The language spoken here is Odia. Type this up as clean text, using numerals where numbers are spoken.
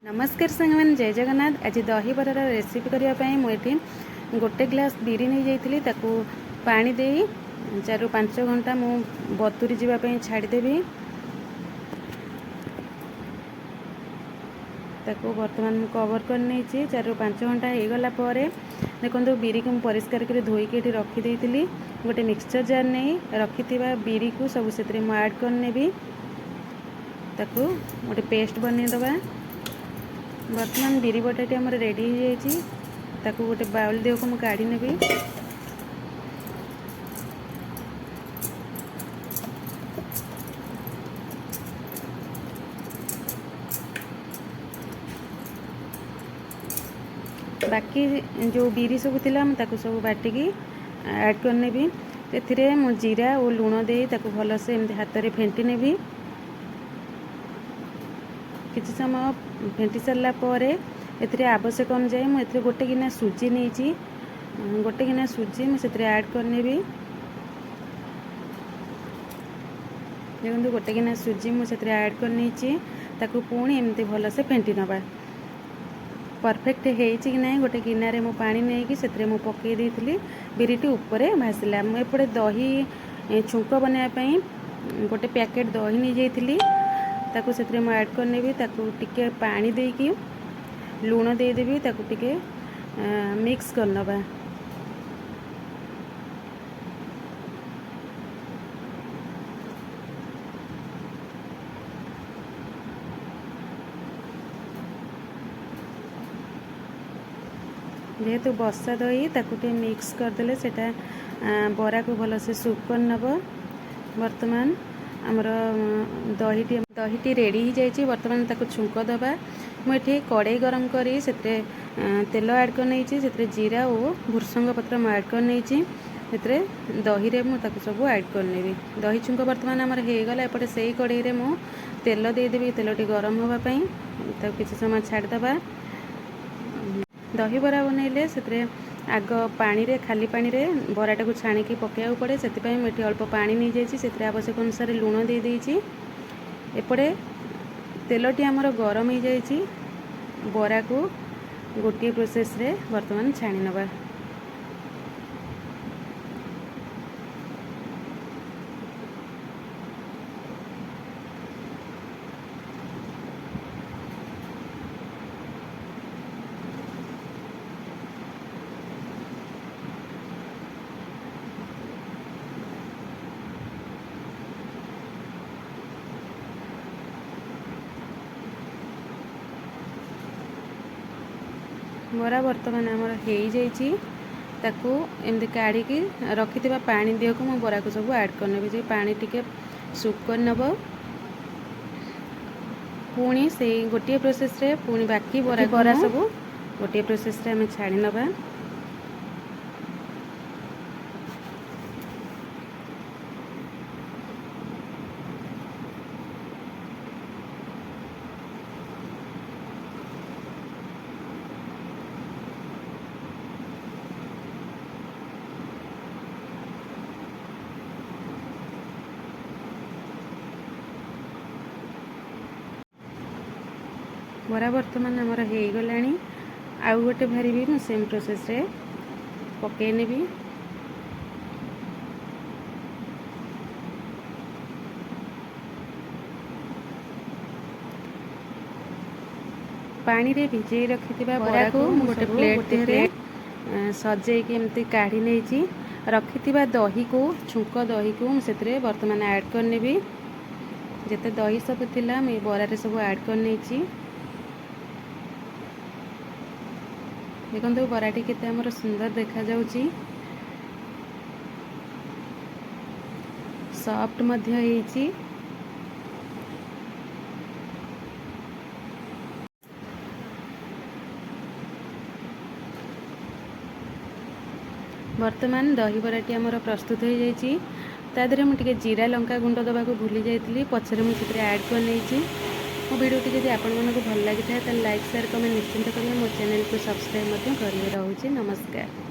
ନମସ୍କାର ସାଙ୍ଗମାନେ, ଜୟ ଜଗନ୍ନାଥ। ଆଜି ଦହିବରାର ରେସିପି କରିବା ପାଇଁ ମୁଁ ଏଠି ଗୋଟେ ଗ୍ଲାସ୍ ବିରି ନେଇଯାଇଥିଲି। ତାକୁ ପାଣି ଦେଇ 4ରୁ 5 ଘଣ୍ଟା ମୁଁ ବତୁରି ଯିବା ପାଇଁ ଛାଡ଼ିଦେବି। ତାକୁ ବର୍ତ୍ତମାନ ମୁଁ କଭର୍ କରିନେଇଛି। 4ରୁ 5 ଘଣ୍ଟା ହେଇଗଲା ପରେ ଦେଖନ୍ତୁ, ବିରିକୁ ମୁଁ ପରିଷ୍କାର କରି ଧୋଇକି ଏଠି ରଖିଦେଇଥିଲି। ଗୋଟେ ମିକ୍ସଚର୍ ଜାର୍ ନେଇ ରଖିଥିବା ବିରିକୁ ସବୁ ସେଥିରେ ମୁଁ ଆଡ଼୍ କରିନେବି। ତାକୁ ଗୋଟେ ପେଷ୍ଟ ବନେଇଦେବା। ବର୍ତ୍ତମାନ ବିରି ବଟାଟି ଆମର ରେଡ଼ି ହେଇଯାଇଛି। ତାକୁ ଗୋଟେ ବାଉଲ୍ ଦେହକୁ ମୁଁ କାଢ଼ି ନେବି। ବାକି ଯେଉଁ ବିରି ସବୁ ଥିଲା, ମୁଁ ତାକୁ ସବୁ ବାଟିକି ଆଡ଼୍ କରିନେବି। ସେଥିରେ ମୁଁ ଜିରା ଓ ଲୁଣ ଦେଇ ତାକୁ ଭଲସେ ଏମିତି ହାତରେ ଫେଣ୍ଟି ନେବି। କିଛି ସମୟ ଫେଣ୍ଟି ସାରିଲା ପରେ ଏଥିରେ ଆବଶ୍ୟକ ଅନୁଯାୟୀ ମୁଁ ଏଥିରେ ଗୋଟେ ଗିନା ସୁଜି ନେଇଛି। ଗୋଟେ ଗିନା ସୁଜି ମୁଁ ସେଥିରେ ଆଡ଼୍ କରିନେବି। ଦେଖନ୍ତୁ, ଗୋଟେ ଗିନା ସୁଜି ମୁଁ ସେଥିରେ ଆଡ଼୍ କରିନେଇଛି। ତାକୁ ପୁଣି ଏମିତି ଭଲସେ ଫେଣ୍ଟି ନେବା। ପରଫେକ୍ଟ ହେଇଛି କି ନାହିଁ, ଗୋଟେ ଗିନାରେ ମୁଁ ପାଣି ନେଇକି ସେଥିରେ ମୁଁ ପକାଇ ଦେଇଥିଲି। ବିରିଟି ଉପରେ ଭାସିଲା। ମୁଁ ଏପଟେ ଦହି ଛୁଙ୍କ ବନାଇବା ପାଇଁ ଗୋଟେ ପ୍ୟାକେଟ୍ ଦହି ନେଇଯାଇଥିଲି। ତାକୁ ସେଥିରେ ମୁଁ ଆଡ଼୍ କରିନେବି। ତାକୁ ଟିକେ ପାଣି ଦେଇକି ଲୁଣ ଦେଇଦେବି। ତାକୁ ଟିକେ ମିକ୍ସ କରିନେବା। ଯେହେତୁ ବସା ଦହି, ତାକୁ ଟିକେ ମିକ୍ସ କରିଦେଲେ ସେଇଟା ବରାକୁ ଭଲସେ ସୁପ୍ କରିନେବ। ବର୍ତ୍ତମାନ ଆମର ଦହିଟି ରେଡ଼ି ହେଇଯାଇଛି। ବର୍ତ୍ତମାନ ତାକୁ ଛୁଙ୍କ ଦେବା। ମୁଁ ଏଠି କଡ଼େଇ ଗରମ କରି ସେଥିରେ ତେଲ ଆଡ଼୍ କରିନେଇଛି। ସେଥିରେ ଜିରା ଓ ଭୃସଙ୍ଗ ପତ୍ର ମୁଁ ଆଡ଼୍ କରିନେଇଛି। ସେଥିରେ ଦହିରେ ମୁଁ ତାକୁ ସବୁ ଆଡ଼୍ କରିନେବି। ଦହି ଛୁଙ୍କ ବର୍ତ୍ତମାନ ଆମର ହେଇଗଲା। ଏପଟେ ସେଇ କଡ଼େଇରେ ମୁଁ ତେଲ ଦେଇଦେବି, ତେଲଟି ଗରମ ହେବା ପାଇଁ ତାକୁ କିଛି ସମୟ ଛାଡ଼ିଦେବା। ଦହିବରା ବନେଇଲେ ସେଥିରେ ଆଗ ପାଣିରେ, ଖାଲି ପାଣିରେ ବରାଟାକୁ ଛାଣିକି ପକାଇବାକୁ ପଡ଼େ। ସେଥିପାଇଁ ମୁଁ ଏଠି ଅଳ୍ପ ପାଣି ନେଇଯାଇଛି। ସେଥିରେ ଆବଶ୍ୟକ ଅନୁସାରେ ଲୁଣ ଦେଇଦେଇଛି। ଏପଟେ ତେଲଟି ଆମର ଗରମ ହେଇଯାଇଛି। ବରାକୁ ଗୋଟିଏ ପ୍ରୋସେସ୍ରେ ବର୍ତ୍ତମାନ ଛାଣି ନେବା। ବରା ବର୍ତ୍ତମାନ ଆମର ହେଇଯାଇଛି। ତାକୁ ଏମିତି କାଢ଼ିକି ରଖିଥିବା ପାଣି ଦିହକୁ ମୁଁ ବରାକୁ ସବୁ ଆଡ଼୍ କରିନେବି ଯେ ପାଣି ଟିକେ ସୁପ୍ କରିନେବ। ପୁଣି ସେଇ ଗୋଟିଏ ପ୍ରୋସେସ୍ରେ ପୁଣି ବାକି ବରା ସବୁ ଗୋଟିଏ ପ୍ରୋସେସ୍ରେ ଆମେ ଛାଣି ନେବା। ବରା ବର୍ତ୍ତମାନ ଆମର ହେଇଗଲାଣି। ଆଉ ଗୋଟେ ଭାରି ବି ମୁଁ ସେମ୍ ପ୍ରୋସେସ୍ରେ ପକାଇ ନେବି। ପାଣିରେ ଭିଜେଇ ରଖିଥିବା ବରାକୁ ମୁଁ ଗୋଟେ ପ୍ଲେଟ୍ ଦେହରେ ସଜେଇକି ଏମିତି କାଢ଼ି ନେଇଛି। ରଖିଥିବା ଦହିକୁ, ଛୁଙ୍କ ଦହିକୁ ମୁଁ ସେଥିରେ ବର୍ତ୍ତମାନ ଆଡ଼୍ କରିନେବି। ଯେତେ ଦହି ସବୁ ଥିଲା, ମୁଁ ଏ ବରାରେ ସବୁ ଆଡ଼୍ କରିନେଇଛି। ଦେଖନ୍ତୁ, ବରାଟି କେତେ ଆମର ସୁନ୍ଦର ଦେଖାଯାଉଛି, ସଫ୍ଟ ମଧ୍ୟ ହେଇଛି। ବର୍ତ୍ତମାନ ଦହିବରାଟି ଆମର ପ୍ରସ୍ତୁତ ହୋଇଯାଇଛି। ତା ଦେହରେ ମୁଁ ଟିକେ ଜିରା ଲଙ୍କା ଗୁଣ୍ଡ ଦେବାକୁ ଭୁଲି ଯାଇଥିଲି। ପଛରେ ମୁଁ ସେଥିରେ ଆଡ଼୍ କରିନେଇଛି। ମୋ ଭିଡ଼ିଓଟି ଯଦି ଆପଣମାନଙ୍କୁ ଭଲ ଲାଗିଥାଏ, ତାହେଲେ ଲାଇକ୍, ସେୟାର, କମେଣ୍ଟ ନିଶ୍ଚିନ୍ତ କରିବେ। ମୋ ଚ୍ୟାନେଲକୁ ସବସ୍କ୍ରାଇବ୍ ମଧ୍ୟ କରିବେ। ରହୁଛି, ନମସ୍କାର।